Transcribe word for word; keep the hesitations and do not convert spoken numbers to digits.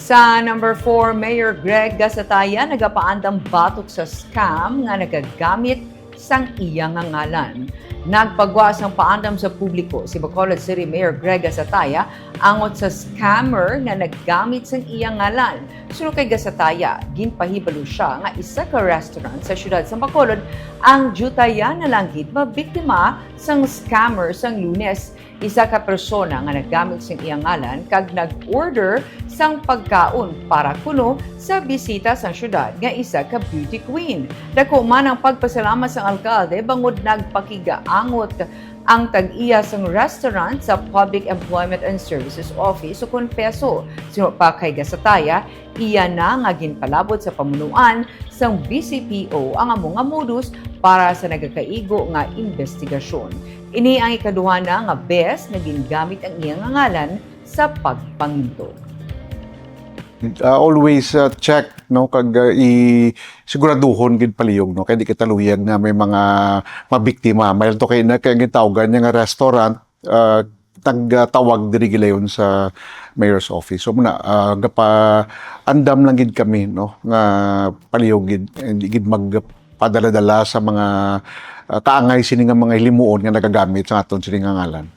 Sa number four, Mayor Greg Gasataya nagapaandam batok sa scam nga nagagamit sang iya nga ngalan. Nagpagwa sang paandam sa publiko si Bacolod City Mayor Greg Gasataya angot sa scammer nga naggamit sang iya ngalan. Suno kay Gasataya, ginpahibalo siya nga isa ka restaurant sa siyudad sa Bacolod ang diutayan na lang gid mabiktima sang scammer sang Lunes. Isa ka persona nga naggamit sing iya ngalan kag nag-order sang pagkaon para kuno sa bisita sang syudad nga isa ka beauty queen. Dako man ang pagpasalamat sang alkalde bangod nagpakigaangot ang tag-iya sang restaurant sa Public Employment and Services Office ukon PESO. Suno pa kay Gasataya, iya na nga ginpalabot sa pamunuan sang B C P O ang amo nga modus para sa nagakaigo nga investigasyon. Ini ang ikaduha na nga bes nga gingamit ang iya nga ngalan sa pagpanginto. Uh, always uh, check, no, kag uh, i siguraduhon gid palihog, no, kay di kita luyag nga may mga mabiktima. May to kay na kay gitawgan niya nga restaurant, uh, nagtawag diri gilayon sa mayor's office. So muna, uh, gapa andam lang gid kami, no, nga palihog gid, hindi gid magpadala-dala sa mga uh, kaangay sini nga mga hilimuon nga nagagamit sa aton sini nga ngalan.